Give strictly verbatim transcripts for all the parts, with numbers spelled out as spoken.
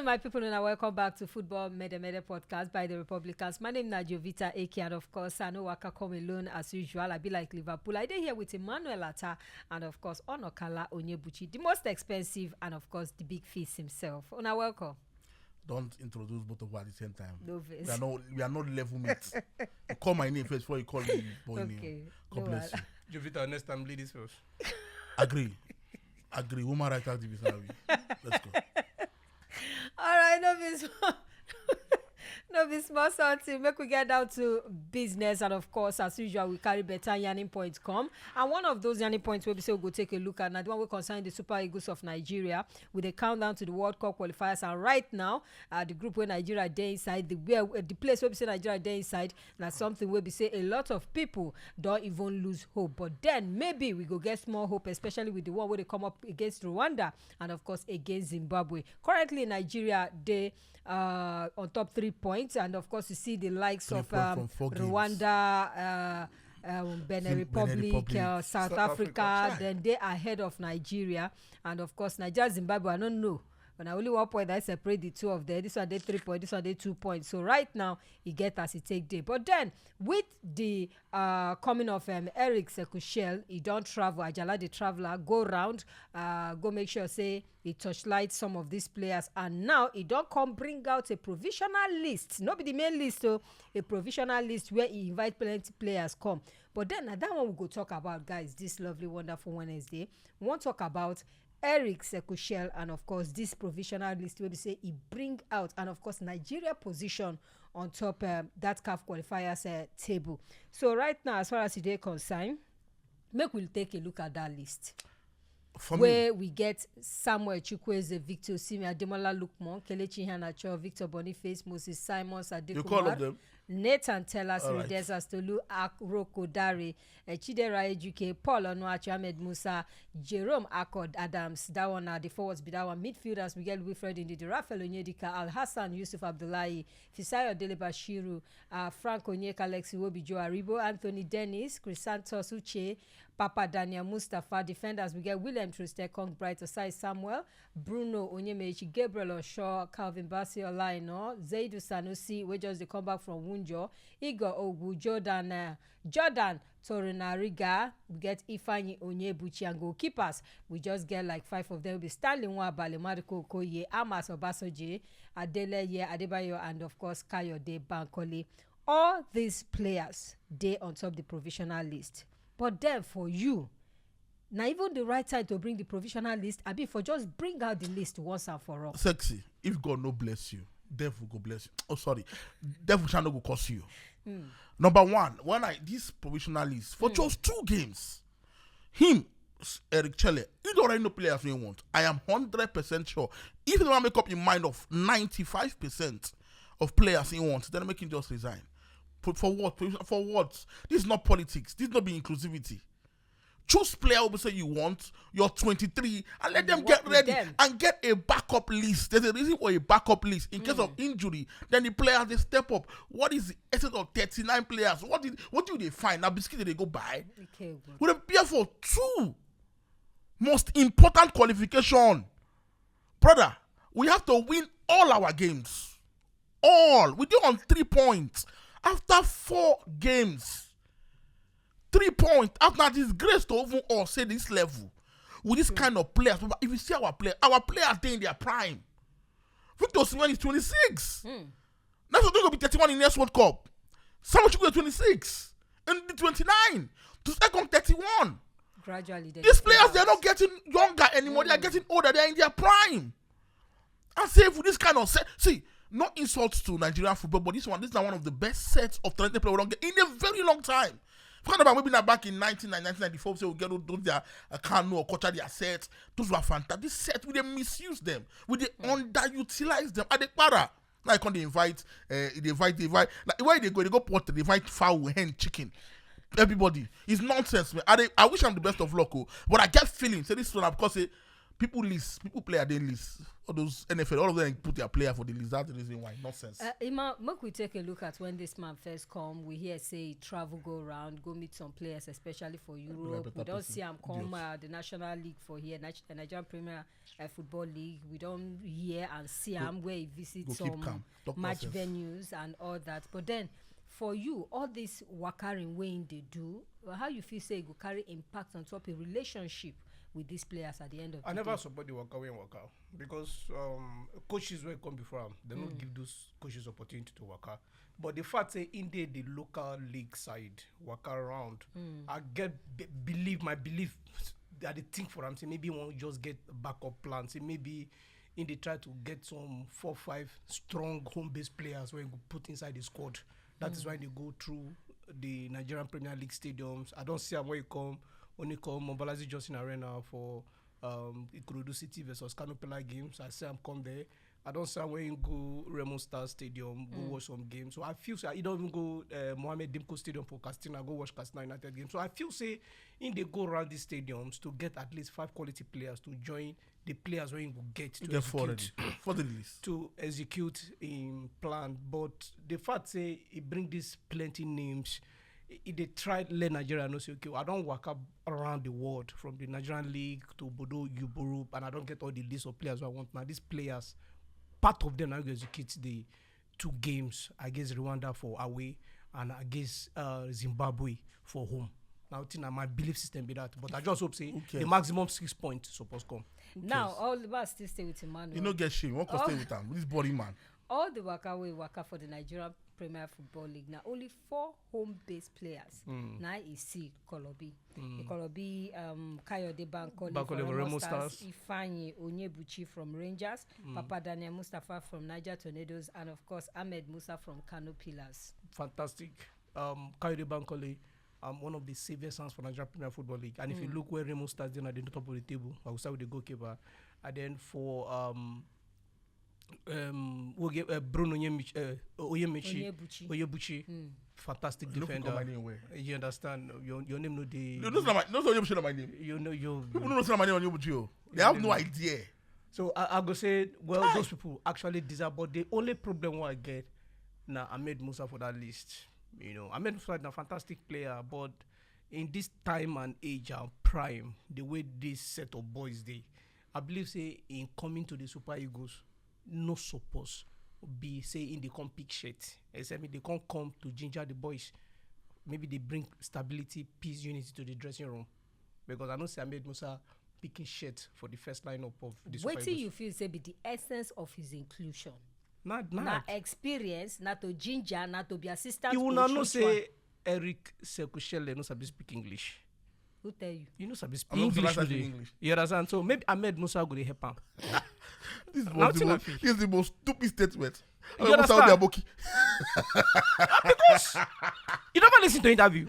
My people, now welcome back to Football Mede Mede Podcast by the Republicans. My name is Jovita Eke, and of course, I know Waka come alone as usual. I be like Liverpool. I dey here with Emmanuel Atta, and of course, Onokala Onyebuchi, the most expensive, and of course, the big face himself. Una welcome. Don't introduce both of us at the same time. No We vex. are not we are not level mates. You call my name first before you call me boy name. Okay. God No bless wahala. You. Jovita, next time, ladies first. Agree. Agree. Woman right activist now. Let's go. All right, no be small, no be small something. Make we get down to business, and of course, as usual, we carry better yarning points come. And one of those yarning points wey be say we go take a look at na the one wey concern the Super Eagles of Nigeria with a countdown to the World Cup qualifiers. And right now, uh, the group where Nigeria dey inside, the where uh, the place where we say Nigeria dey inside, na something wey be say a lot of people don't even lose hope. But then maybe we go get small hope, especially with the one where they come up against Rwanda and of course against Zimbabwe. Currently, Nigeria dey uh, on top three points, and of course you see the likes Three of points um, from four games. Rwanda, uh, um, Benin Zim- Republic, Benin Republic. Uh, South, South Africa, Africa. Chai. Then they ahead of Nigeria, and of course Nigeria, Zimbabwe. I don't know. But na only one point that separate the two of them. This one dey three points, this one dey two points. So right now, e get as e take dey. But then, with the uh, coming of um, Eric Sekushel, he don't travel. Ajala the traveler, go round, uh, go make sure say he touchlight some of these players, and now he don't come bring out a provisional list. Not be the main list, so a provisional list where he invite plenty players come. But then na that one we go talk about, guys, this lovely, wonderful Wednesday. We wan talk about Eric Sekushel and of course this provisional list wey be say he bring out, and of course Nigeria position on top um, that CAF qualifiers uh, table. So right now, as far as e dey concern, make we take a look at that list. For me, Where we get Samuel Chukwueze, Victor Osimhen, Ademola Lookman, Kelechi Iheanacho, Victor Boniface, Moses Simons, you call all of Adekumar, them. Nathan Tella, All right. Sylvester Tolu, Ak- Roko Dare, uh, Chidera Ejuke, Paul Onuachu, Ahmed Musa, Jerome Accord Adams. That one are the forwards be that one. Midfielders, we get Wilfred Ndidi, Rafael Onyedika, Al Hassan, Yusuf Abdullahi, Fisayo Dele Bashiru, uh, Frank Onyeka, Alex Iwobi, Joe Aribo, Anthony Dennis, Chris Santos Uche, Papa Daniel Mustafa. Defenders, we get William Troost-Ekong, Bright Osai Samuel, Bruno Onyemaechi, Gabriel Osho, Calvin Bassey Olaino, Zaidu Sanusi, wey just dey come back from Wunjo, Igor Ogu, Jordan, uh, Jordan Torunariga, we get Ifeanyi Onyebuchi, and goalkeepers. We just get like five of them. We be Stanley Nwabali, Mariko Okoye, Amas Obasoje, Adeleye Adebayo, and of course Kayode Bankole. All these players dey on top the provisional list. But then for you, na even the right time to bring the provisional list, abi for just bring out the list once and for all. Sexy. If God no bless you, devil go bless you. Oh, sorry. Devil shall not go curse you. Number one, when I this provisional list for just two games, him s- Eric Chelle, he don't already know players he want. I am hundred percent sure. If you want to make up your mind of ninety-five percent of players he wants, then make him just resign. For, for what? For what? This is not politics. This is not be inclusivity. Choose player who say you want, you're twenty-three, and let You them get work with ready them. And get a backup list. There's a reason for a backup list in case of injury. Then the players they step up. What is the essence of thirty-nine players? What did what do they find? Now biscuit they go buy. Okay, good. We dey prepare for two most important qualification, brother. We have to win all our games. All we dey on three points after four games. Three points after disgrace to even us say this level with this kind of players. But if you see our players, our players dey in their prime. Victor Osimhen is twenty-six. That's going to be thirty-one in next World Cup. Samuel Chukwueze twenty-six, and the twenty-nine to second thirty-one. Gradually, they These dey players, fade they're out. Not getting younger anymore. They're getting older. They're in their prime. And say for this kind of set, see, no insults to Nigerian football, but this one, this is one of the best sets of talented players we don't get in a very long time. Forget about maybe not back in nineteen ninety, nineteen ninety-four, so we get those their uh, Kanu or Kocha their sets. Those were fantastic. This set, we they misuse them, we they underutilize them. Are they para? Now I can't invite, uh, they invite, they invite. Like, where they go, they go put, they invite fowl, hen, chicken. Everybody, it's nonsense, man. I, dey- I wish I'm the best of luck, oh, but I get feeling. Say this one because say people list, people play, I dey list. all those N F L, all of them put their player for the list. That's the reason why. Nonsense. Uh, Emma, make we take a look at when this man first come. We hear say he travel go around, go meet some players, especially for Europe. We don't see him come uh, the National League for here, Nigerian Premier uh, Football League. We don't hear and see him where he visits some match venues and all that. But then, for you, all this wakaring wey they do, how you feel say e go carry impact on top a relationship with these players at the end of the day? I never support the waka wey waka because um, coaches wey come before am, they no give those coaches opportunity to waka. But the fact say in dey the local league side waka around, I get be- believe my belief that they think for am say maybe one just get backup plan, say maybe in dey try to get some four five strong home based players wey go put inside the squad. That is why they go through the Nigerian Premier League stadiums. I don't see am when you come only come Mobolazi Johnson Arena for um, Ikorodu City versus Kano Pillars games. I see am come there. I don't see am when you go Remo Star Stadium, go watch some games. So I feel say you don't even go uh, Mohammed Dimko Stadium for Katsina, go watch Katsina United games. So I feel say in dey go around these stadiums to get at least five quality players to join the players wey him go get to Get four execute already. Four dey the list. To execute him plan. But the fact say he bring this plenty names, he, he dey try let Nigeria know say, okay, I don waka around the world from the Nigerian league to Bodo Europe, and I don get all the list of players wey I want. Now these players, part of them now go execute the two games against Rwanda for away and against uh, Zimbabwe for home. Now, thing na my belief system be that, but I just hope say the maximum six points suppose come. Now, all the ball still stay with Emmanuel. You no get shame. What can stay with am? This body man. All the waka wey waka for the Nigerian Premier Football League, na only four home-based players na e see Kolobi. Kolobi, um, Kayode Bankole Bankole for for Remo Remo Stars, Stars. Ifeanyi Onyebuchi from Rangers, Papa Daniel Mustafa from Niger Tornadoes, and of course Ahmed Musa from Kano Pillars. Fantastic. Um, Kayode Bankole, um, one of the saviour sons for Nigeria Premier Football League. And if you look where Remo Stars dey now, they top of the table. I will start with the goalkeeper. And then for um, um, we'll get uh, Bruno Oyemichi, uh, Oyemichi, Onyebuchi. Oyebuchi, fantastic You no fit defender. Call my name well. You understand? Your, your name no dey. No, no, no, no, no, no, my name. You know, you. People don't know say my name on Oyebuchi. Oh. They have no idea. So I, I go say, well, those people actually deserve. But the only problem what I get, now Ahmed Musa for that list. You know, Ahmed Musa is a fantastic player, but in this time and age and prime, the way this set of boys dey, I believe say in coming to the Super Eagles, no suppose be say in the come pick shit. Except they can't come to ginger the boys. Maybe they bring stability, peace, unity to the dressing room. Because I know say Ahmed Musa picking shit for the first lineup of the Super Wetin Eagles. You feel say be the essence of his inclusion? Na, na, na experience, na to ginger, na to be assistant. You will not know say Eric Sekushele no sabi speak English. Who tell you? You know sabi speak English. English. You understand? So maybe Ahmed Musa go dey help am. This is the most, this is the most stupid statement. You understand? Aboki. Because you never listen to interview.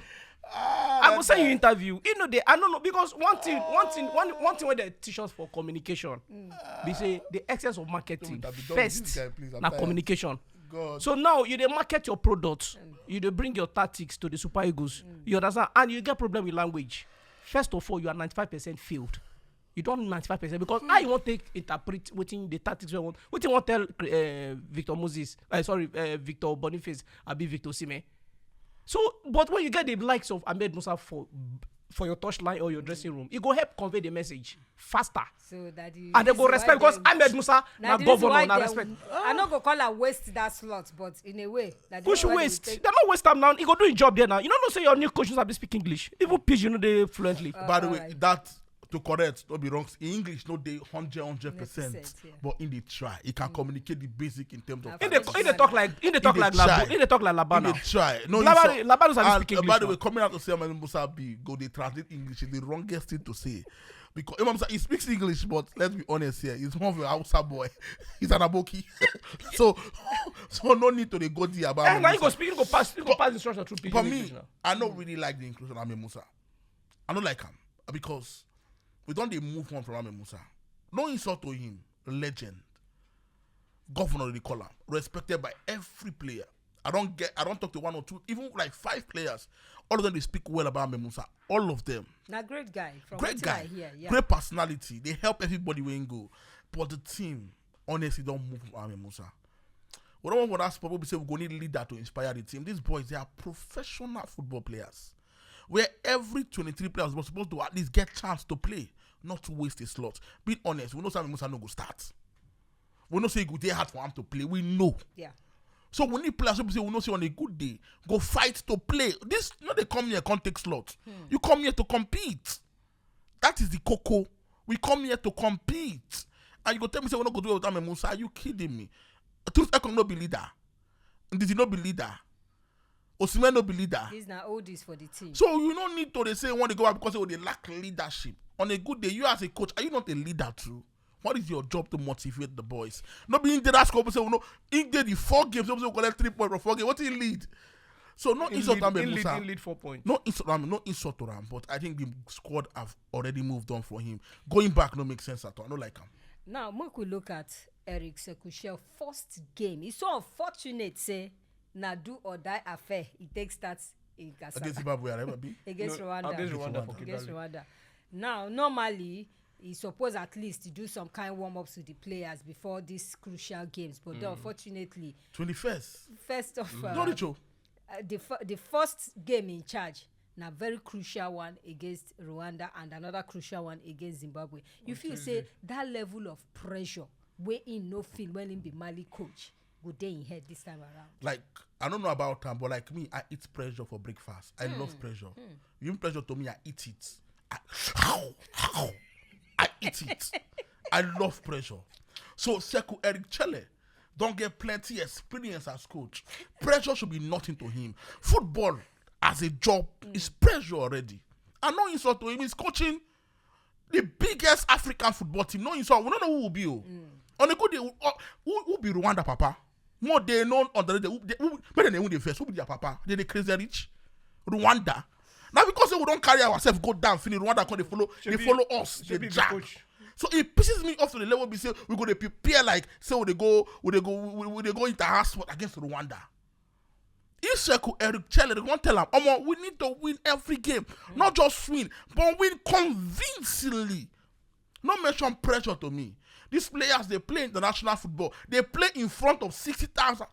Ah, I go send you interview. You know they, I don't know because one thing, one thing, one, one thing where they teach us for communication, mm. They say the essence of marketing first na communication. God. So now you dey market your product, mm. You dey bring your tactics to the Super Eagles. Mm. You understand? And you get problem with language. First of all, you are ninety-five percent failed. You don't ninety-five percent because mm. How you want to interpret within the tactics we want, what you want to tell uh, Victor Moses, uh, sorry, uh, Victor Boniface, Abi Victor Sime. So, but when you get the likes of Ahmed Musa for for your touch line or your dressing room, it go help convey the message faster. So that you, and they go respect because Ahmed Musa na governor na respect. I no go call her waste that slot, but in a way, that which waste? They no waste am now. He go do his job there now. You no know say your new coach no sabi speak English. Even pidgin no dey fluently. Uh, by the way, right. That to correct, no be wrong. English no dey hundred hundred percent, yeah. But in the try, he can mm. Communicate the basic in terms of. In the, in the talk like in the talk like Labo, in the talk like Labana. In the try, no. Labana, Labana sabi speak English. By the way, coming out to say Ahmed Musa be go dey translate English is the wrongest thing to say. Because Imam Sa, he speaks English, but let's be honest here, he's more of a Hausa boy. He's an Aboki. So, so no need to dey go there about. And now you go speak, you go pass, you go pass instruction through pidgin English now. I don't really like the inclusion of Ahmed Musa. I don't like him because we don't dey move on from Ahmed Musa. No insult to him, legend. Governor dey call am, respected by every player. I don't get, I don't talk to one or two, even like five players. All of them they speak well about Ahmed Musa. All of them. Na great guy. From great guy. Here, yeah. Great personality. They help everybody when go. But the team, Honestly, don't move from Ahmed Musa. We don't want for that spot. We say we go need leader to inspire the team. These boys, they are professional football players. Where every twenty-three players was supposed to at least get chance to play, not to waste a slot. Being honest, we know Ahmed Musa no go start. We know say e go dey hard for him to play. We know. Yeah. So we need players who say we know say on a good day, go fight to play. This no dey come here, come take slot. You come here to compete. That is the coco. We come here to compete. And you go tell me say we no go do well with Ahmed Musa. Are you kidding me? Truth Ekong no be leader. Ndidi no be leader. Osimhen no be leader. These na oldies for the team. So you no need to dey say when they go out because say, oh, they lack leadership. On a good day, you as a coach, are you not a leader too? What is your job to motivate the boys? No be in the last couple say, no, in the, the four games, some say we collect three points from four games. What he lead? So no In insult lead, Ahmed in lead, Musa. In lead four points. No insult, I mean, no insult to him, but I think the squad have already moved on for him. Going back no make sense at all. I don't like him. Now, make we look at Eric Sekushel first game. It's so unfortunate, say, na do or die affair. It takes start in Against Kasaba Zimbabwe, I remember. against No, Rwanda. Against Against Rwanda for Rwanda. Against Kigali. Rwanda. Now, normally, he suppose at least do some kind warm ups with the players before these crucial games. But then, unfortunately, twenty-first. first of uh, Don't reach, oh. uh, the fir- the first game in charge, na very crucial one against Rwanda and another crucial one against Zimbabwe. You feel say that level of pressure wey he no feel when he be Mali coach go dey in head this time around. Like, I don't know about him, but like me, I eat pressure for breakfast. I love pressure. You pressure to me, I eat it. I, how? How? I eat it. I love pressure. So Sekou Eric Chelle don't get plenty experience as coach. Pressure should be nothing to him. Football as a job is pressure already. I know insult to him. He's coaching the biggest African football team. No insult. We don't know who will be. Oh. On a good day, who, who, who be Rwanda, Papa? More they know on the day. Who, they, who, better than who they first. Who be their Papa? They, they crazy rich. Rwanda. Now because we don't carry ourselves go down, finish Rwanda come they follow, they Shebi- follow us, Shebi they be drag. Coach. So it pisses me off to the level we say we go to prepare like say we they go, we they go, we, we they go into hard spot against Rwanda. If Sekou Eric Chelle, they won't tell him, Omo, we need to win every game, not just win, but win convincingly. No mention pressure to me. These players they play international football. They play in front of sixty thousand,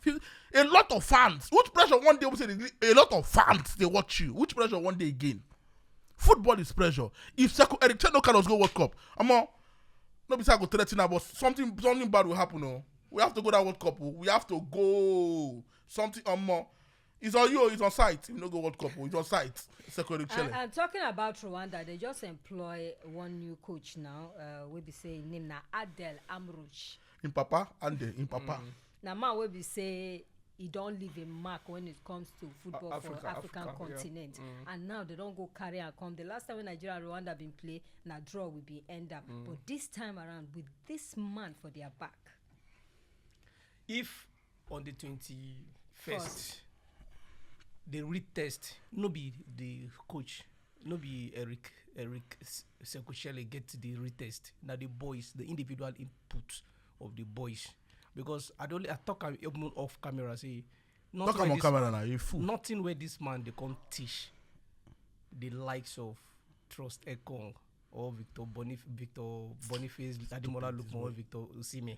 a lot of fans. Which pressure one day we say a lot of fans they watch you. Which pressure one day again? Football is pressure. If Sekou Eric Chelle no carry us go World Cup, Omo, no be say I go threaten am, but something something bad will happen. Oh, we have to go that World Cup. Oh. We have to go. Something Omo. It's on you. It's on site. If you no go World Cup, oh, it's on site. Sekou Eric Chelle. And, and talking about Rwanda, they just employ one new coach now. Uh, we be saying name na Adel Amrouche. In Papa and the in Papa. Na man wey be say he don leave a mark when it comes to football for Africa, African Africa, yeah. continent, and now they don go carry am come. The last time when Nigeria and Rwanda been play, na draw we been end up. But this time around, with this man for their back, If on the twenty-first, First. The retest, no be the coach, no be Eric Eric S- Sekushele get the retest. Now the boys, the individual input of the boys. Because I don't, I talk am even off camera say, Talk am on camera now. You fool. Nothing where this man they come teach the likes of Trust Ekong or Victor Bonif- Victor Boniface, Ademola Lookman, or Victor Osimhen.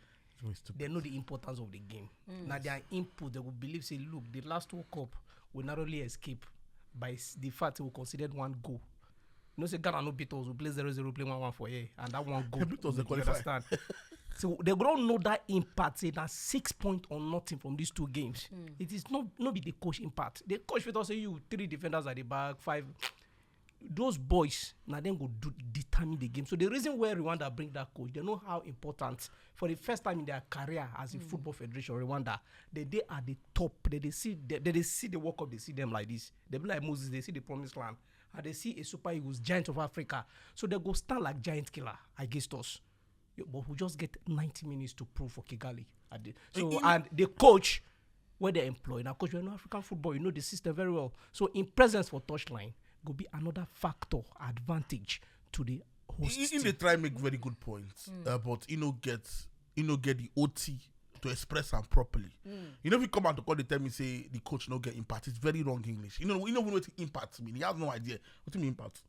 They know the importance of the game. Now their input, they will believe say, look, the last World Cup we narrowly escape by s- the fact we considered one goal. You know, say Ghana no beat us. We play zero zero, play one one for here, and that one goal. They beat us, they you qualify. Understand? So they don't know that impact. Say that six point or nothing from these two games. It is not not be the coach impact. The coach will say you three defenders at the back, five. Those boys now then go do determine the game. So the reason why Rwanda bring that coach, they know how important for the first time in their career as a football federation, Rwanda, they they are the top. They they see they, they, they see the World Cup, they see them like this. They be like Moses, they see the promised land, and they see a Super Eagles, giant of Africa. So they go stand like giant killer against us. Yo, but we just get ninety minutes to prove for Kigali. At the, so In- and the coach where they employ now, coach, you know African football, you know the system very well. So in presence for touchline go be another factor advantage to the host. He, he Team. They try make very good points, uh, but he no get he no get the O T to express am properly. You know, if you come out to call, they tell me say the coach no get impact. It's very wrong English. You know, you know what impact mean. He has no idea what you mean impact.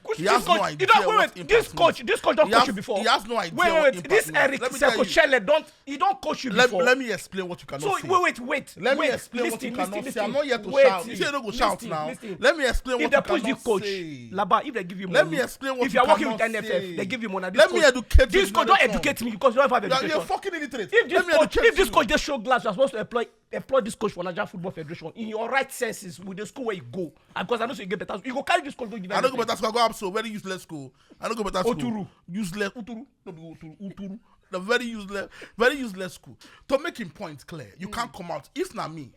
Coach, he has no idea. Wait, wait, this coach, this coach don't coach you before. He has no idea. Wait, wait, wait. This Eric Sekoshele don't, he don't coach you before. Let me explain what you cannot say. So wait, wait, wait. Let me explain what you cannot say. I'm not here to shout. You say you don't go shout now. Let me explain what you cannot say. Laba, if they give you money, let me explain what you cannot say. If you are working with N F F, they give you money. Let me educate you. This coach don't educate me because you don't have education. You're fucking illiterate. If this coach, if this coach just show glass, you're supposed to employ employ this coach for Nigeria Football Federation in your right senses with the school where you go. And because I know so you get better, you go carry this coach go give. I don't go better school. I go up so very useless school. I don't go better school. Uturu. Useless. Uturu. No be Uturu. Uturu. The very useless, very useless school. To make him point clear, you can't come out. If not me,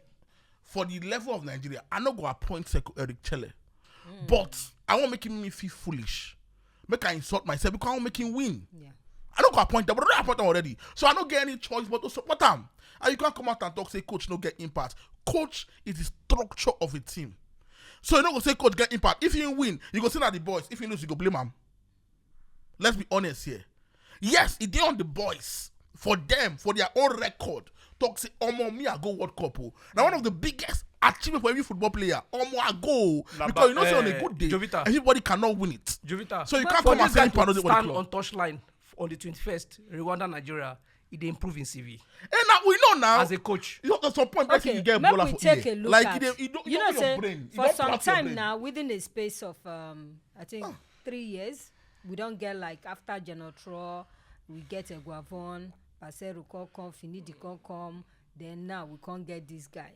for the level of Nigeria, I no go appoint Sekou Eric Chelle. But I won't make him me feel foolish. Make I insult myself because I won't make him win. Yeah. I don't go appoint him, but I appoint him already. So I don't get any choice but to support him. And you can't come out and talk say coach no get impact. Coach is the structure of a team. So you no go say coach get impact. If you win, you go say na the boys. If you lose, you go blame am. Let's be honest here. Yes, e dey on the boys for them, for their own record. Talk say, "Omo, me I go World Cup o." Now one of the biggest achievement for every football player. "Omo, I go o." Because you know say on a good day, everybody cannot win it. Jovita. So you can't come and say Ipa no dey for the club. Stand on touchline on the twenty-first, Rwanda, Nigeria. E dey improve in C V. And now we know now. As a coach. You know, at some point, okay, you get bola for here. Like, you know, say, for some time now, within a space of, um, I think, three years, we don't get, like, after Genotro, we get Eguavon, Pacero come come, Finidi come come, then now we can't get this guy.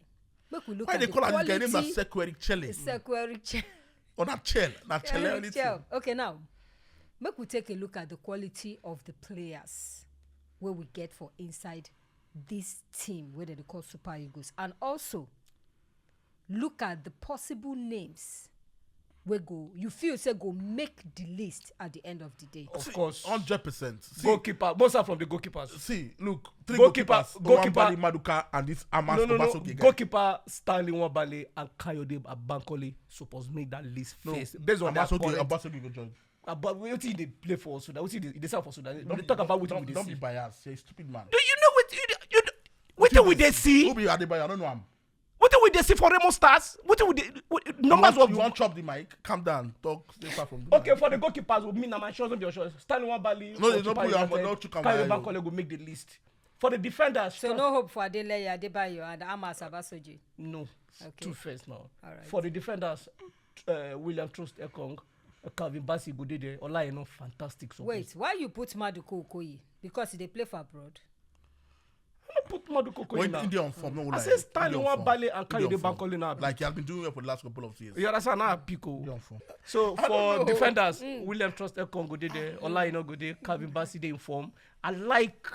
Make we look at the quality. Why they call this guy name na Sekou Eric Chelle? Sekou Eric Chelle. Or na Chelle? Na Chelle anything. Okay, now, make we take a look at the quality of the players where we get for inside this team where they call Super Eagles, and also look at the possible names we go, you feel say go make the list at the end of the day. Of course, hundred percent. Goalkeeper, most are from the goalkeepers. See, look, three goalkeepers: Goalkeeper, Maduka, and this Amas Obasogie guy. Goalkeeper Stanley Nwabali and Kayode Bankole suppose make that list first. Based on their talent. Obasogie go join. But wetin dey play for Sudan? Wetin dey, dey serve for Sudan? Don't talk about wetin we dey see. Don't be biased. You're a stupid man. Do you know what you, you, wetin we dey see? Who be Adebayo? I don't know him. Wetin we dey see for Remo Stars? Wetin we dey numbers of? You want chop the mic? Calm down. Talk. Stay far from the mic. Okay, for the goalkeepers, with me na my shots, no be your shots. Stanley Nwabali. No, they don't put your hand. Don't chook am. Kayode Bankole go make the list. For the defenders, so no hope for Adeleye Adebayo and Amas Obasogie? No. Okay. Two first now. All right. For the defenders, uh, William Troost Ekong, uh, Calvin Bassey go dey there. Ola Aina, fantastic support. Wait, why you put Maduka Okoye? Because he dey play for abroad. I no put Maduka Okoye now. When he dey on form, no lie. I say Stanley Nwabali and Kayode Bankole now. Like he has been doing well for the last couple of years. You understand? Now pick o. Dey on form. So for defenders, William Troost Ekong go dey there. Ola Aina go dey. Calvin Bassey dey in form. I like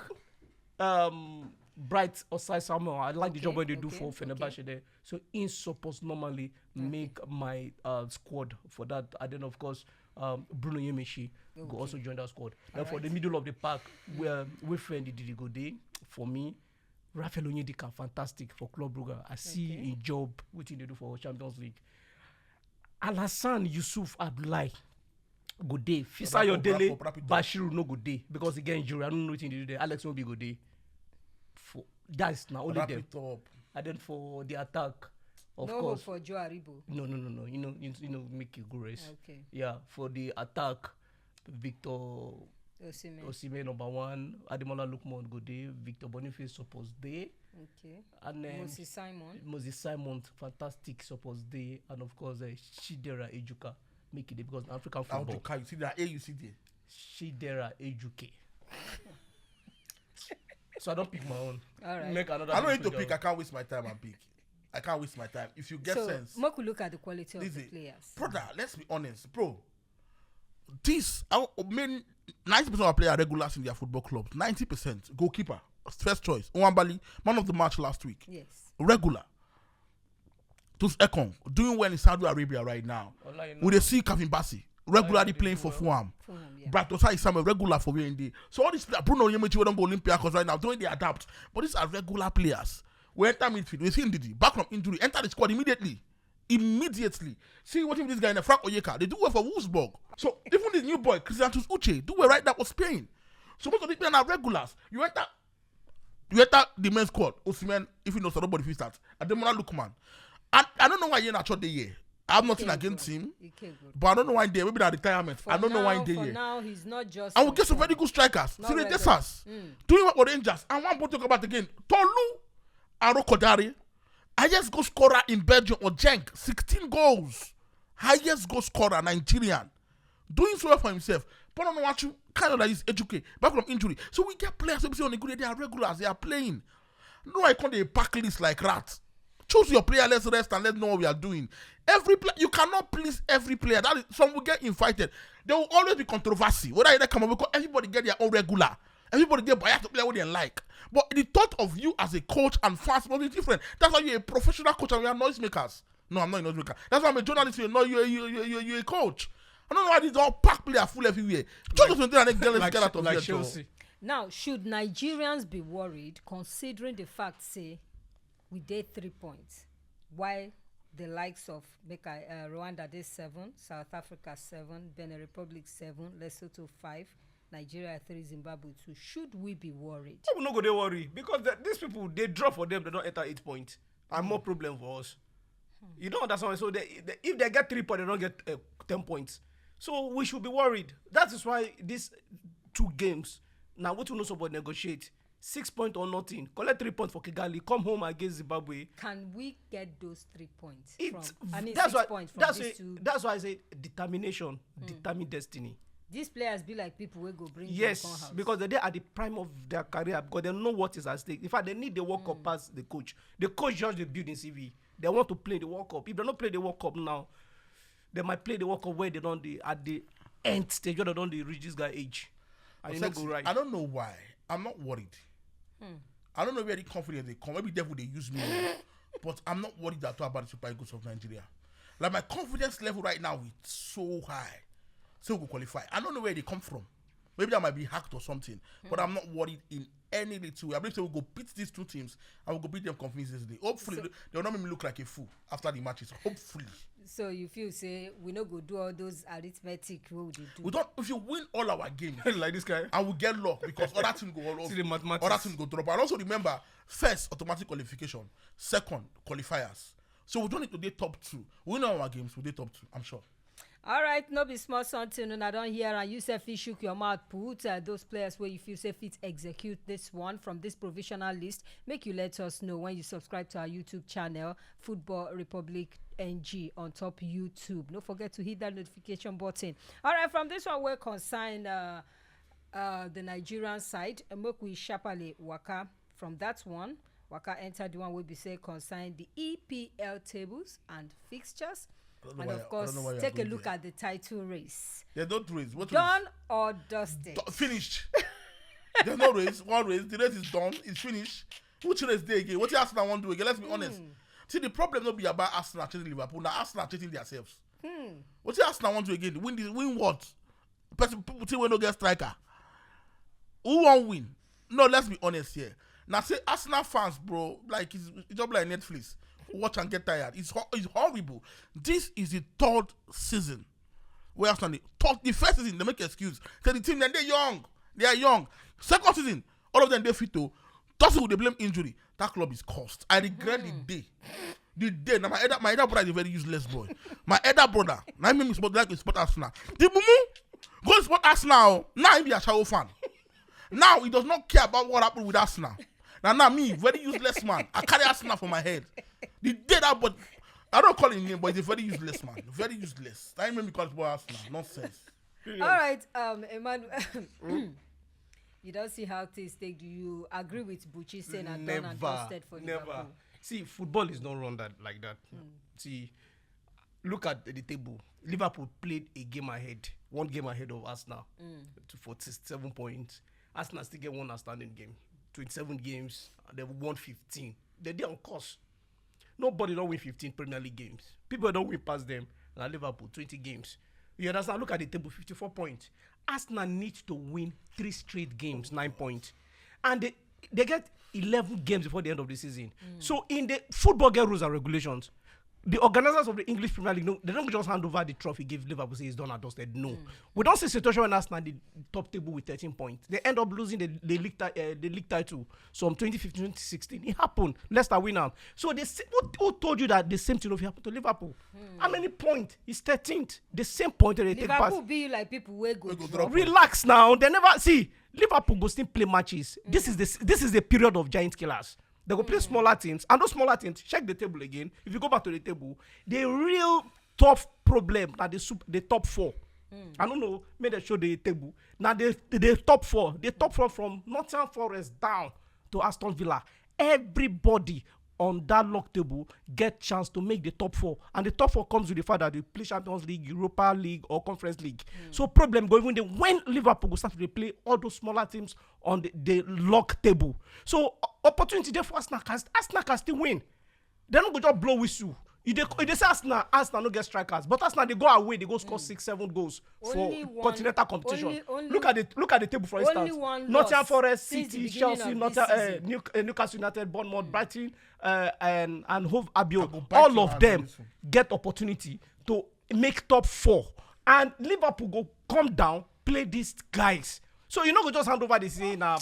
um, Bright Osayi-Samuel. I like the job wey they do for Fenerbahce there. So he suppose normally make my, uh, squad for that. And then, of course, um, Bruno Onyemaechi go also join that squad. Then for the middle of the park, where Wilfred Ndidi go dey, for me, Raphael Onyedika, fantastic for Club Brugge. I see him job, wetin he dey do for Champions League. Alhassan Yusuf Abdoulaye go dey. Fisayo Dele Bashiru no go dey because he get injury. I don't know wetin he dey do there. Alex Iwobi go dey. For, that's na only them. And then for the attack, of course. No hope for Joe Aribo. No, no, no, no. You know, you, you know, make a good race. Okay. Yeah, for the attack, Victor Osimhen. Osimhen number one. Ademola Lookman go dey. Victor Boniface suppose dey. Okay. And then Moses Simon. Moses Simon, fantastic, suppose dey. And of course, uh, Chidera Ejuka, make it dey because African football. Ejuka, you see that A U C D. Chidera Ejuke. So I don't pick my own. All right. Make another. I don't need to pick. I can't waste my time and pick. I can't waste my time. If you get sense. So, make we look at the quality of the players. Brother, let's be honest, bro. This, I mean, ninety percent of our players are regulars in their football clubs. Ninety percent. Goalkeeper, first choice. Nwabali, man of the match last week. Yes. Regular. Troost Ekong, doing well in Saudi Arabia right now. We dey see Calvin Bassey, regularly playing for Fulham. Bright Osayi-Samuel, regular for where he dey. So all these players, Bruno Onyemaechi, wey don go Olympiacos right now, doing the adapt. But these are regular players. We enter midfield, we see Ndidi, back from injury, enter the squad immediately. Immediately. See what if this guy in Frank Onyeka, they do well for Wolfsburg. So even this new boy, Christian Uche, do well right now for Spain. So most of these players are regulars. You enter, you enter the main squad. Osimhen, if you know, so nobody fit start. Ademola Lookman. And I don't know why you're not there. I have nothing against him, but I don't know why there. Maybe that retirement. I don't know why there. Now, he's not just. And we get some very good strikers. Sine Desas doing what for Rangers. And one point to talk about again. Tolu Arokodare, highest goal scorer in Belgium, or Genk, sixteen goals. Highest goal scorer, Nigerian. Doing so well for himself. But I don't know what you kind of like this educate back from injury. So we get players who say on the good day, they are regulars, they are playing. No, I can't dey pack list like rats. Choose your player, let's rest and let's know what we are doing. Every player, you cannot please every player. That is, some will get invited. There will always be controversy. Whether you come up because everybody get their own regular. Everybody get biased to play what they like. But the thought of you as a coach and fans must be different. That's why you're a professional coach and we are noisemakers. No, I'm not a noisemaker. That's why I'm a journalist. You're not. You're, you're, you're, you're a coach. I don't know why these all pack player full everywhere. Just like, to like, get out of like here, Chelsea. Now, should Nigerians be worried considering the fact say we dey three points, while the likes of, make I, uh, Rwanda dey seven, South Africa seven, Benin Republic seven, Lesotho five, Nigeria three, Zimbabwe two? Should we be worried? We no go dey worry because the, these people, they draw for them, they don't enter eight points. And more problem for us. You don't understand. So they, they, if they get three points, they don't get uh, ten points. So we should be worried. That is why these two games, now what we no support negotiate. Six points or nothing. Collect three points for Kigali. Come home against Zimbabwe. Can we get those three points? It's from, I mean, that's six why, points from that's these why, two. That's why I say determination, determine destiny. These players be like people wey go bring them come house. Yes, because they are at the prime of their career because they know what is at stake. In fact, they need the World Cup pass the coach. The coach just the building C V. They want to play the World Cup. If they don't play the World Cup now, they might play the World Cup where they don't the at the end stage where they don't the reach this guy age. And you no Sexy, go right. I don't know why. I'm not worried. I don't know where the confidence they come. Maybe devil they use me, but I'm not worried at all about the Super Eagles of Nigeria. Like my confidence level right now is so high. So we go qualify. I don't know where they come from. Maybe that might be hacked or something, but I'm not worried in any little way. I believe they will go beat these two teams and we'll go beat them convincingly. Hopefully, So- they will not make me look like a fool after the matches. Hopefully. So you feel say we no go do all those arithmetic wey we dey do? We don't. If you win all our games, like this guy, and we get luck because other team go all See the mathematics. Other team go drop. And also remember, first automatic qualification, second qualifiers. So we don't need to dey top two. We know our games. We dey top two. I'm sure. All right, no be small something una don hear, and you sef fit shook your mouth put uh, those players wey you feel say fit execute this one from this provisional list. Make you let us know when you subscribe to our YouTube channel, Football Republic N G, on top YouTube. No forget to hit that notification button. All right, from this one wey concern uh, uh, the Nigerian side, uh, make we sharply waka from that one, waka enter the one wey be say concern the E P L tables and fixtures. And of course, take a look at the title race. There's no race. What race? Done or dusted? Do- finished. There's no race. One race. The race is done. It's finished. Which race dey again? What Arsenal wan do again? Let's be honest. See, the problem no be about Arsenal chasing Liverpool. Now Arsenal chasing themselves. What Arsenal wan do again? Win the win what? Person people think we no get striker. Who wan win? No, let's be honest here. Now say Arsenal fans, bro, like it's, it's just like Netflix. Watch and get tired. It's ho- it's horrible. This is the third season where Arsenal dey- third, the first season they make excuse. Say the team then they young, they are young. Second season, all of them they fit to. Third season they blame injury. That club is cursed. I regret the day. The day now my elder my elder brother is a very useless boy. My elder brother, now him make me support like to support Arsenal. The mumu go support Arsenal. Now he be a Shawo fan. Now he does not care about what happened with Arsenal. Now now me very useless man. I carry Arsenal for my head. The day that but I don't call him name, but he's a very useless man. Very useless. Now he make me call support Arsenal. Nonsense. All right, um, Emmanuel. You don't see how things take. Do you agree with Buchi saying and done and dusted for Liverpool? See, football is not run that like that. See, look at the table. Liverpool played a game ahead, one game ahead of Arsenal to forty-seven points. Arsenal still get one outstanding game. twenty-seven games, they won fifteen. They dey on course. Nobody don't win fifteen Premier League games. People don't win past them. And Liverpool, twenty games. You understand? Look at the table, fifty-four points. Arsenal need to win three straight games, nine points. And they, they get eleven games before the end of the season. So in the football get rules and regulations. the organizers of the English Premier League, no, they don't just hand over the trophy, give Liverpool, say it's done and dusted. No. We don't see situation when Arsenal the top table with thirteen points. They end up losing the, the league ti- uh, the league title. So from twenty fifteen, twenty sixteen, it happened. Leicester win out. So they say, who, who told you that the same thing will happen to Liverpool? How many points? It's thirteenth. The same point that they take past. Liverpool be like people wey go Wey go drop. drop. Relax now. They never see Liverpool go still play matches. This is the this is the period of giant killers. They go play smaller teams, and those smaller teams, check the table again. If you go back to the table, the real tough problem na the sup- the top four. I don't know, make dem show the table. Now the the top four, the top four from Nottingham Forest down to Aston Villa. Everybody on that log table get chance to make the top four, and the top four comes with the fact that they play Champions League, Europa League, or Conference League. So problem go even dey when Liverpool go start to dey play all those smaller teams on the, the log table. So o- opportunity there for Arsenal can Arsenal can still win. They no go just blow whistle. You dey you dey say Arsenal Arsenal no get strikers, but Arsenal dey go away, they go score six seven goals for Only one- continental competition. only- only- Look at the look at the table for only instance. one Nottingham loss Forest, since the City, beginning Chelsea, of Nottingham, this uh, season. New, uh, Newcastle United, Bournemouth, Brighton, uh, and and Hove Albion. I go bite All you of and them listen. Get opportunity to make top four, and Liverpool go come down, play these guys. So you no go just hand over the season now.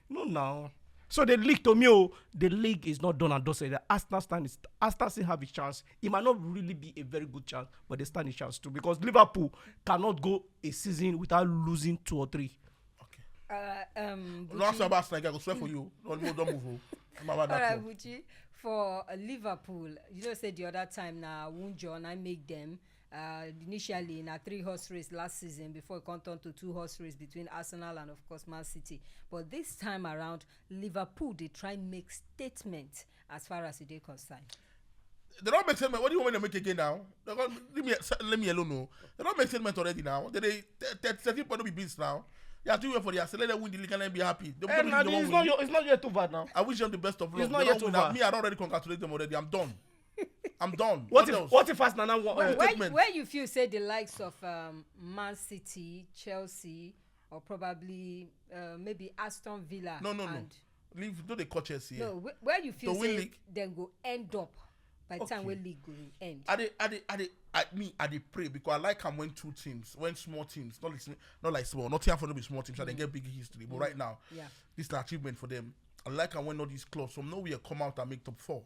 No, now. So the league to me, oh, the league is not done and dusted. The Arsenal stand is Arsenal still have a chance. It might not really be a very good chance, but they stand a chance too, because Liverpool cannot go a season without losing two or three. Okay. Uh, um, No, ask Buchi, about Arsenal. I go swear for you. Don't move, don't move. Oh. I'm about all right, that one. Buchi, for uh, Liverpool, you know, say the other time now, Wunjo and I make them. Uh, initially in a three horse race last season before it come turn to two horse race between Arsenal and of course Man City. But this time around, Liverpool they try make statement as far as they concern. They don't make statement. What do you want me to make again now? They go, leave me, leave me alone. No. They don't make statement already now. They, they, they, thirteen point no be beans now. They are doing well for their select win the league and then be happy. They Eh, don't nah, they it's won't not win. your it's not yet over now. I wish them the best of luck. It's not They yet don't win. over. Me, I don't already congratulate them already. I'm done. I'm done. What What if else? What if Arsenal now? What, Where, uh, where, statement. Where you feel say the likes of um, Man City, Chelsea, or probably uh, maybe Aston Villa? No, no, no. And, Leave. No, they call Chelsea. No, wh- where you feel To win say league? Then go end up by the time Okay. when league go end. I dey, I dey, I dey, I, me, I dey pray because I like am when two teams, when small teams, not like, not like small, not here for no be small teams, and they get big history. But right now, Yeah. this is an achievement for them. I like am when all these clubs from nowhere come out and make top four.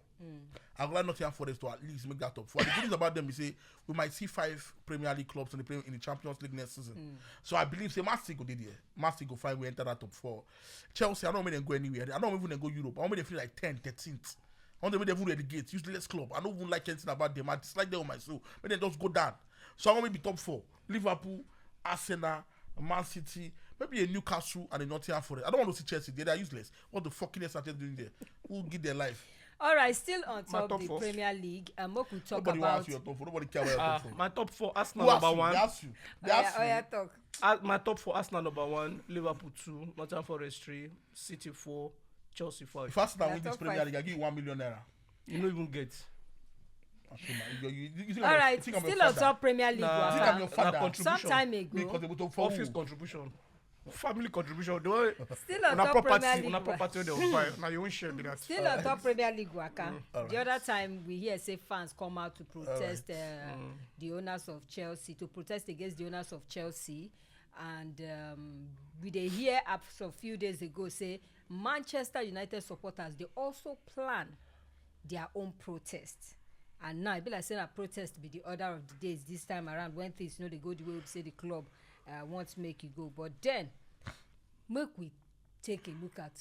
I go like Nottingham Forest to at least make that top four. The good news about them is say we might see five Premier League clubs in the Premier, in the Champions League next season. So I believe say Man City go dey there. Man City go find we enter that top four. Chelsea, I don't want them go anywhere. I don't even go Europe. I want them feel like ten, thirteenth. I want them to even relegate. Useless club. I don't even like anything about them. I dislike them on my soul. Make them just go down. So I want to be top four. Liverpool, Arsenal, Man City, maybe a Newcastle and a Nottingham Forest. I don't want to see Chelsea. They are useless. What the fucking else are they doing there? Who give their life? All right, still on My top top the four. Premier League, and make we talk Nobody wants about. You your top four. Nobody care about your Uh, top four. My top four: Arsenal Who number asked you? one. They asked you. They Oh, yeah, asked oh, you. Yeah, talk. Uh, my top four: Arsenal number one, Liverpool two, Nottingham Forest three, City four, Chelsea five. If Arsenal Yeah, win this top Premier five. League, I give you one million naira. You no even get. Okay, man. You, you, you think All I'm, right, you think I'm still your on father? top Premier League. Nah, You think Waka. I'm your nah, father? Contribution. Some time Me ago, contribute for Office who? Contribution, family contribution. The one Still on una top property, Premier League. una Waka. Property wey dem buy. Na your own share be that. Still on top Premier League waka. All The right. Other time we hear say fans come out to protest All uh, the owners of Chelsea, to protest against the owners of Chelsea, and um, we dey hear up some few days ago say Manchester United supporters they also plan their own protest. And now e be like say na protest be the order of the days this time around when things no dey go the way we say the club uh, want make e go. But then make we take a look at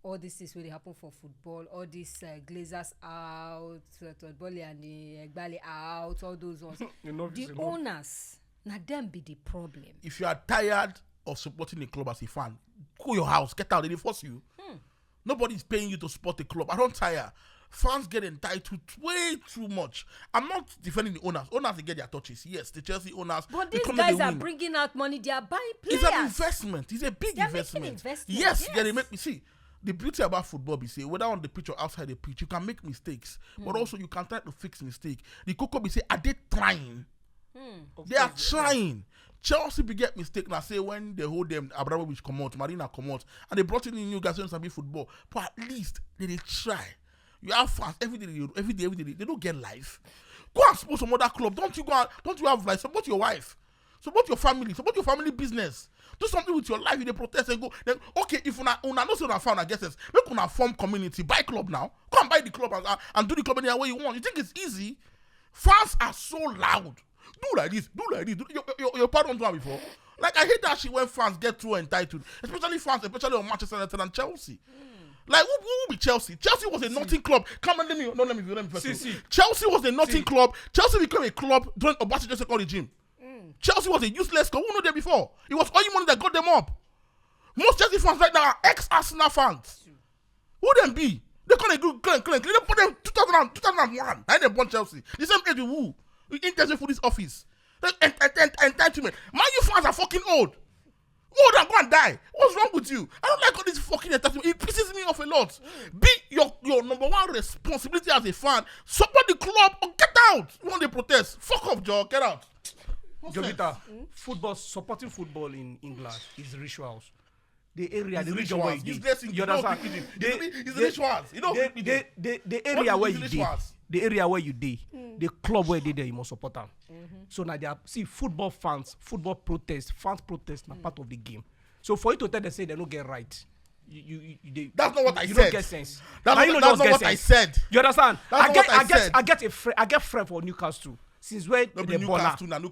all these things wey dey happen for football, all these uh, Glazers out, uh, Todd Boehly and the Egbale out, all those ones. Enough The is enough. Owners, na dem be the problem. If you are tired of supporting a club as a fan, go your house, get out. They dey force you. Nobody is paying you to support a club. I don't tire. Fans get entitled way too much. I'm not defending the owners. Owners they get their touches. Yes, the Chelsea owners. But they these come, they guys are win. Bringing out money. They are buying It's players. An investment. It's a big They're investment. Making investment. Yes, Yes. They make me see. The beauty about football be say whether on the pitch or outside the pitch, you can make mistakes, but also you can try to fix mistake. The coco be say, are they trying? They are trying. Chelsea be get mistake now. Say when they hold them, Abramovich come out, Marina come out, and they brought in new guys who sabi football. But at least they, they try. You have fans every day, they- every day, every day. They, they don't get life. Go and support some other club. Don't you go and, don't you have, like, support your wife, support your family, support your family business. Do something with your life. You dey protest and go. Then, okay, if una, una know say una fan against us, make una form community, buy club now. Go and buy the club and, and, and do the club anyhow way you want. You think it's easy? Fans are so loud. Do like this, do like this. Do, your, your, your parents do am before. Like, I hate that shit when fans get too entitled, especially fans, especially on Manchester United and Chelsea. Like, who, who be Chelsea? Chelsea was a nothing club. Come on, let me, no, let me, let me first. See, see. Chelsea was a nothing club. Chelsea became a club during Obasanjo's second regime. Chelsea was a useless club. Who know them before? It was Oyimoni that got them up. Most Chelsea fans right now are ex-Arsenal fans. Who them be? They call them good, clean, clean, clean. They put them two thousand and, two thousand and one. Now they born Chelsea. The same age with who? With Intezi for this office. They ent-, ent-, ent-, entitlement. Man U fans are fucking old. Old and go and die. What's wrong with you? I don't like all this fucking entitlement. It pisses me off a lot. Be your, your number one responsibility as a fan. Support the club or get out. You want to protest? Fuck off, Joe. Get out. Jovita, football, supporting football in England is rituals. The area, the region where you dey. You understand? It's rituals. You know, the, the, the, the area where you dey, the area where you dey, the club where they there, you must support them. So now they are, see, football fans, football protest, fans protest, na part of the game. So for you to tell them say they don't get right, you, you, you, you dey, that's not what I said. You don't get sense. That's not what I said. You understand? I get, I get, I get a friend, I get friend for Newcastle since where they born.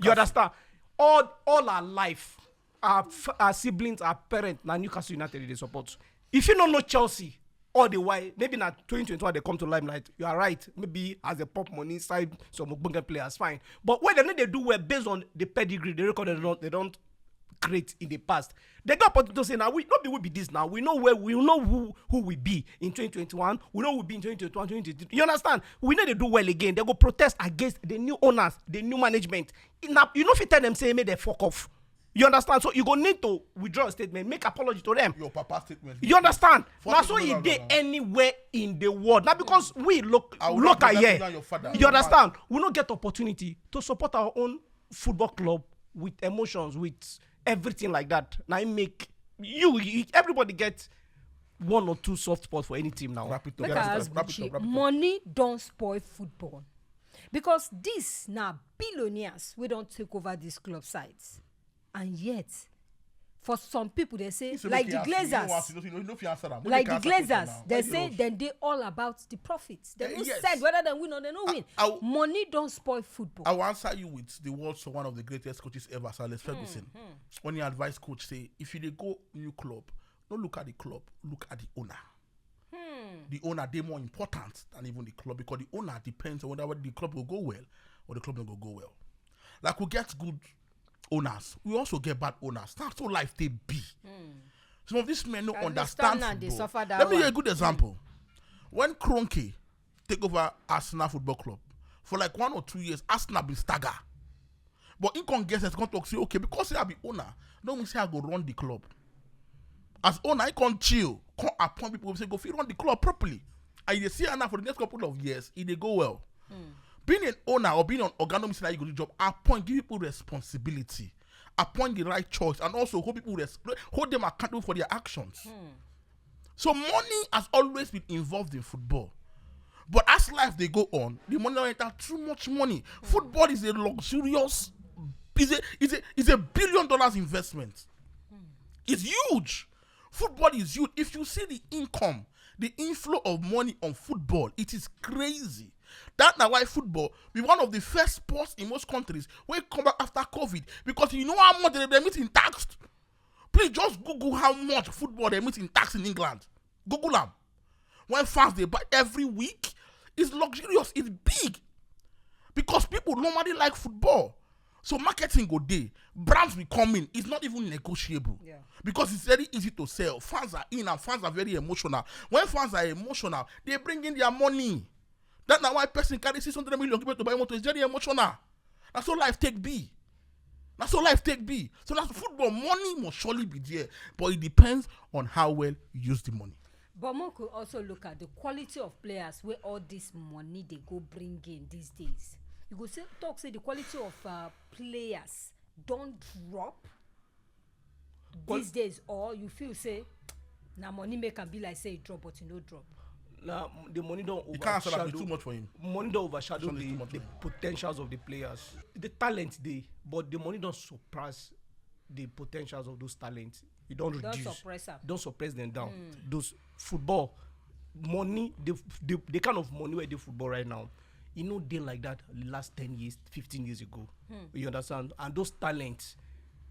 You understand? All, all our life, our, our siblings, our parents, now Newcastle United they support. If you don't know Chelsea all the while, maybe now twenty twenty-one they come to limelight. You are right. Maybe as a pop money side, some Ogbonge players, fine. But when they know they do well based on the pedigree, the record they don't, they don't create in the past. They got opportunity to say, "Now we not be, we be this now. We know where, we know who, who we be in twenty twenty-one. We know we be in twenty twenty-one, twenty twenty-three." You understand? We know they do well again. They go protest against the new owners, the new management. Now, you know if you tell them say make they fuck off. You understand? So you go need to withdraw a statement, make apology to them. Your papa statement. You understand? Now so it dey anywhere in the world. Now because we look, look at here. You understand? We not get opportunity to support our own football club with emotions, with everything like that. Now it make you, you, everybody get one or two soft spots for any team now. Wrap it up. Make I ask Buchi, money don't spoil football. Because this now billionaires we don't take over these club sides. And yet, for some people, they say, like the Glazers, like the Glazers, they say then they all about the profits. They don't send whether they win or they don't win. Money don't spoil football. I will answer you with the words of one of the greatest coaches ever, Sir Alex Ferguson. When he advised coach, say, if you dey go new club, don't look at the club, look at the owner. The owner dey more important than even the club, because the owner depends on whether the club will go well or the club no go go well. Like, we get good owners, we also get bad owners. That's how life dey be. Some of these men no understand football. Let me give you a good example. When Kroenke take over Arsenal Football Club, for like one or two years, Arsenal been stagger. But he come get sense, come talk say, okay, because I be owner, no mean say I go run the club. As owner, he come chill, come appoint people wey say go fit run the club properly. And you dey see am now for the next couple of years, e dey go well. Being an owner or being an oga no mean say na you go do job. Appoint, give people responsibility, appoint the right choice, and also hold people res-, hold them accountable for their actions. So money has always been involved in football. But as life dey go on, the money don enter too much money. Football is a luxurious, is a, is a, is a billion dollars investment. It's huge. Football is huge. If you see the income, the inflow of money on football, it is crazy. That na why football be one of the first sports in most countries wey come back after COVID, because you know how much they, they meet in tax. Please just Google how much football they meet in tax in England. Google am. When fans dey buy every week, it's luxurious, it's big. Because people normally like football. So marketing go dey. Brands will come in. It's not even negotiable. Because it's very easy to sell. Fans are in and fans are very emotional. When fans are emotional, they bring in their money. That's why person carry six hundred million people to buy motor. It's very emotional. That's how life take be. That's how life take be. So that's football. Money must surely be there, but it depends on how well you use the money. But we could also look at the quality of players where all this money they go bring in these days. You go say, talk say the quality of uh, players don't drop these days, or you feel say na money make am be like say e drop, but e no drop. Now the money don't You can't answer that. It's too overshadow much for him. Money don't overshadow Something is the, too much the for him. Potentials of the players. The talent they, but the money don't surpass the potentials of those talents. You don't Don't reduce. Suppress am. Don't suppress them down. Those football money, the, the the kind of money where they football right now, you know they like that last ten years, fifteen years ago. You understand? And those talents,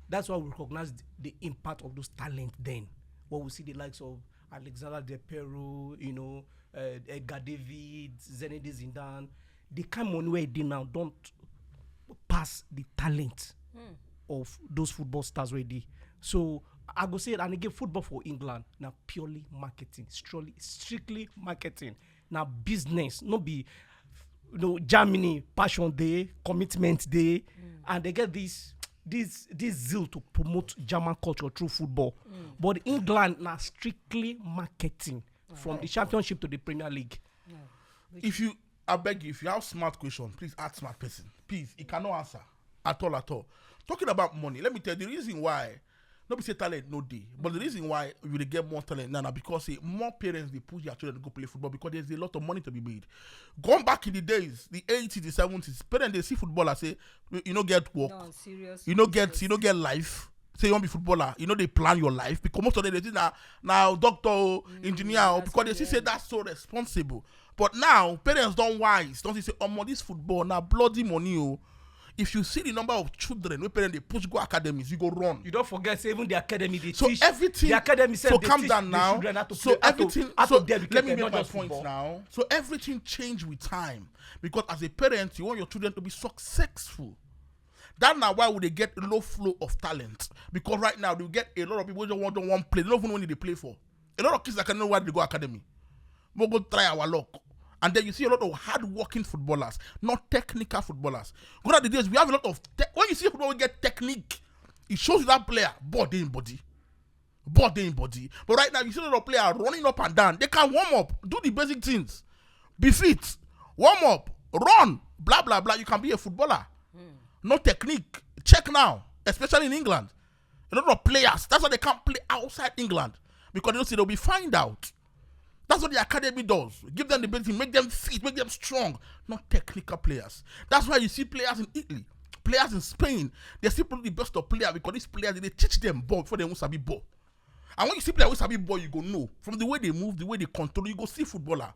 that's why we recognize the, the impact of those talents then. What we see the likes of Alexander De Perro, you know, uh, Edgar David, Zinedine Zidane, the kind of money where they now don't pass the talent of those football stars already. So I go say it and again, football for England now purely marketing, strictly, strictly marketing. Now business, not be you know Germany passion day, commitment day, and they get this this this zeal to promote German culture through football. But England now strictly marketing from the championship to the Premier League. If you, I beg you, if you have smart question, please ask smart person. Please, he cannot answer at all, at all. Talking about money, let me tell you the reason why. Not be say talent no day, but the reason why you dey get more talent now na because say more parents dey push their children to go play football because there's a lot of money to be made. Going back in the days, the eighties, the seventies, parents dey see football and say, "You, you no get work, No, serious. you no get, you no get life." Say you wan be footballer, you no dey plan your life because most of them dey think na na doctor o, engineer o, that's because they what see they say are. That's so responsible. But now parents don wise, don see say omo this football na bloody money o. If you see the number of children wey parents dey push go academies, you go run. You don't forget say even the academy they So teach everything. the academy So self, they calm teach down the now. Children how to So play, how everything. To, how So to dedicate let me them, make not my just point football. Now. So everything changed with time because as a parent, you want your children to be successful. That's now why we dey get low flow of talent because right now you get a lot of people wey just want don't want play. They don't even know what they play for. A lot of kids that can know why they go academy. We go try our luck. And then you see a lot of hard-working footballers, not technical footballers. Good at the days, we have a lot of te- when you see football, we get technique. It shows you that player body in body, body in body. But right now, you see a lot of players running up and down. They can warm up, do the basic things, be fit, warm up, run, blah blah blah. You can be a footballer. No technique. Check now, especially in England, a lot of players. That's why they can't play outside England because they don't see they'll be fined out. That's what the academy does. Give them the ability, make them fit, make them strong, not technical players. That's why you see players in Italy, players in Spain, they still put the best of players because these players they teach them ball before they won't sabi ball. And when you see players who sabi ball, you go know from the way they move, the way they control, you go see footballer.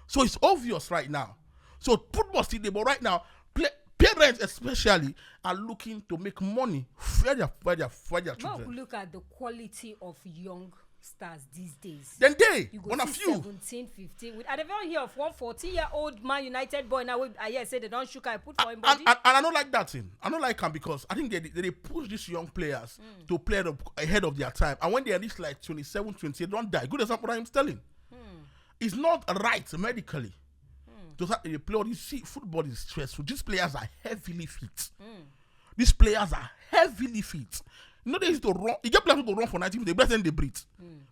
So it's obvious right now. So football still there, but right now, play, parents especially are looking to make money for their for their for their Make children. We look at the quality of young stars these days. Then they You go one of see few. seventeen, fifteen. With, I never hear of one fourteen year old Man United boy now. Wey I hear say they don't shook I put for him And, body. and, and I don't like that thing. I don't like him because I think they they push these young players to play the, ahead of their time. And when they reach like twenty-seven, twenty-eight, don't die. Good example, Raheem Sterling. It's not right medically. To start a play, you see, football is stressful. These players are heavily fit. These players are heavily fit. You know, they used to run. You get players who go run for ninety minutes. They breathe and they breathe.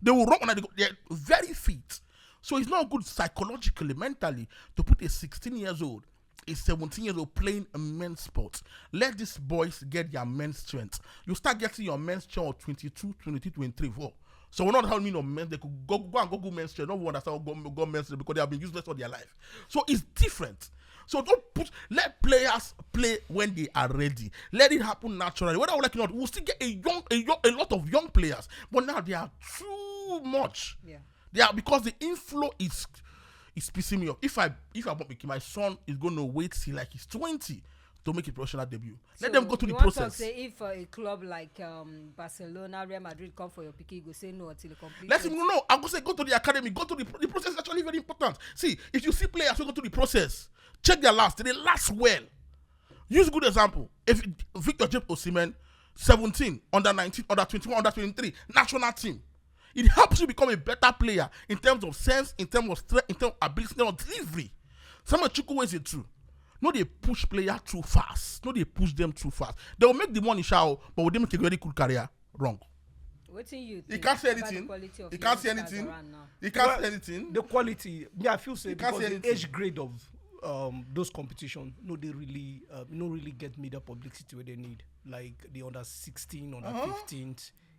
They will run and they go, they're very fit. So it's not good psychologically, mentally, to put a sixteen years old, a seventeen years old playing a men's sport. Let these boys get their men's strength. You start getting your men's strength at twenty-two, twenty-three, twenty-four. So we're not telling me no men they could go go and go go men's strength. No one understand go go men's strength because they have been useless all their life. So it's different. So don't put let players play when they are ready. Let it happen naturally. Whether we like it or not, we'll still get a young, a young, a lot of young players. But now they are too much. Yeah. They are because the inflow is is pissing me off. If I if I want my son is going to wait till like he's twenty to make a professional debut. Let So them go through you the want to process. Say if uh, a club like um, Barcelona, Real Madrid come for your pikin, you go say no until you complete. Let him know. I go say go to the academy. Go to the, the process is actually very important. See, if you see players who go to the process, check their last. They last well. Use a good example. If Victor James Osimhen, seventeen, under nineteen, under twenty-one, under twenty-three, national team, it helps you become a better player in terms of sense, in terms of strength, in terms of ability, in terms of delivery. Samuel Chukwueze too. No, they push player too fast. No, they push them too fast. They will make the money show, but will they make a very good career? Wrong. What do you think? He can't say About the anything. Quality of He can't say young stars anything. Around now? He can't Well, say anything. The quality, me, I feel say You can't because say the anything. Age grade of um, those competition, no, they really, uh, no, really get media publicity where they need, like the under sixteen, under Uh-huh. fifteen.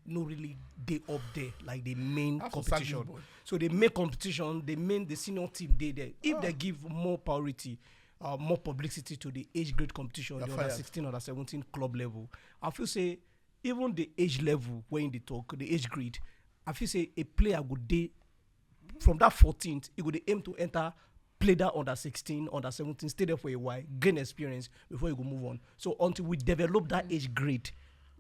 no really dey up there like the main Have to sack this competition. Boy. So the main competition, the main, the senior team dey there. If they give more priority, uh, more publicity to the age grade competition, You're the under fired. sixteen, under seventeen club level, I feel say even the age level when they talk, the age grade, I feel say a player go dey from that fourteenth, he go dey aim to enter, play that under sixteen, under seventeen, stay there for a while, gain experience before you go move on. So until we develop that age grade,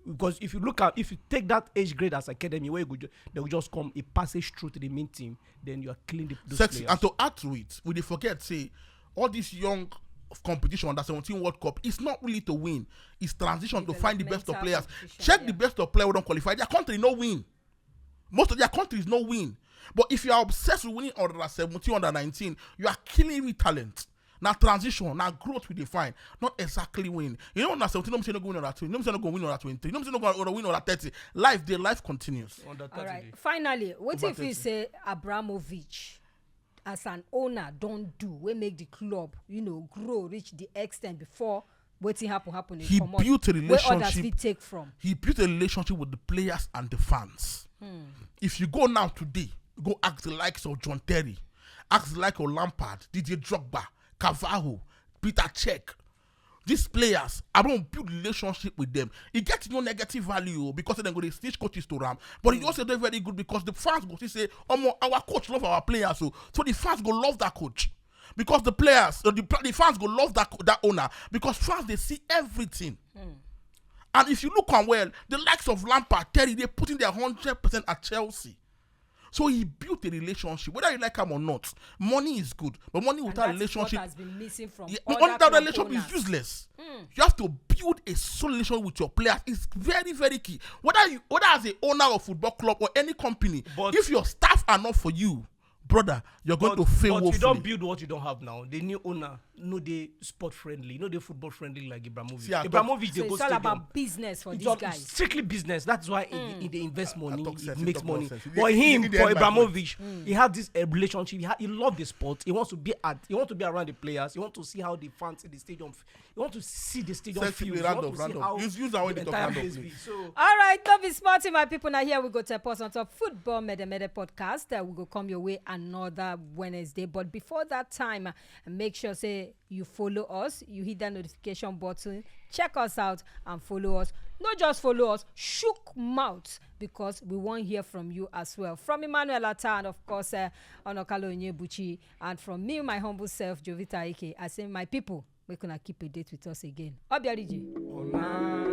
because if you look at, if you take that age grade as academy, where you go, ju- they will just come a passage through to the main team, then you are killing the, those Sexy. players. And to add to it, we dey forget say all this young competition, under seventeen World Cup, it's not really to win. It's transition to find the best of Developmental players. competition, Check yeah. The best of player who don't qualify. Their country no win. Most of their countries no win. But if you are obsessed with winning under seventeen, under nineteen, you are killing with talent. Now transition, now growth we define, not exactly win. You know, now seventeen, no say no go win under twenty, no say no go win under twenty-three, no say no go win under thirty. Life, the life continues. Under All thirty right. Day. Finally, what Over if we thirty. Say Abramovich, as an owner, don't do we make the club, you know, grow, reach the extent before wetin happen happen? Dey He comot, built a wey others relationship. Fit take from. He built a relationship with the players and the fans. If you go now today, go ask the likes of John Terry, ask the like of Lampard, Didier Drogba, Carvalho, Peter Cech. These players, I don't build relationship with them. It gets no negative value, oh, because then go they snitch coaches to Ram. But he also do very good because the fans go see say, "Omo, our coach love our players." So, so the fans go love that coach. Because the players, uh, the, the fans go love that co- that owner, because fans, they see everything. And if you look on well, the likes of Lampard, Terry, they put in their hundred percent at Chelsea. So he built a relationship, whether you like him or not. Money is good, but money And without that's relationship, what has been missing from yeah, other money without club relationship is owners. Useless. You have to build a solid relationship with your players. It's very, very key. Whether you, whether as a owner of football club or any company, But- if your staff are not for you, brother, you're going But, to fail but you woefully. Don't build what you don't have now. The new owner, no, they sport friendly, no, they football friendly like Abramovich. See, I talk- Abramovich, So they go it's all stadium. About business for It's these all guys. Strictly business. That's why he, he they invest money, talk it sense, he makes talk money. sense. He But dey- he him, dey for my Abramovich, he had this uh, relationship. He, ha- he loved the sport. He wants to be at. He wants to be around the players. He wants to see how the fans in the stadium. F- he wants to see the stadium Sense feels. we He round wants up, to round see up. How Use- use our way the to talk entire round up, place please. Be. So All right, don't be sporty, my people. Now here we go to pause on top football Mede Mede podcast. Uh, we go come your way another Wednesday. But before that time, uh, make sure say you follow us. You hit that notification button. Check us out and follow us. Not just follow us, shook mouth because we want hear from you as well. From Emmanuel Atta and of course uh, Onokalo Onyebuchi, and from me, my humble self, Jovita Ike. I say, my people, we gonna keep a date with us again. Obiariji.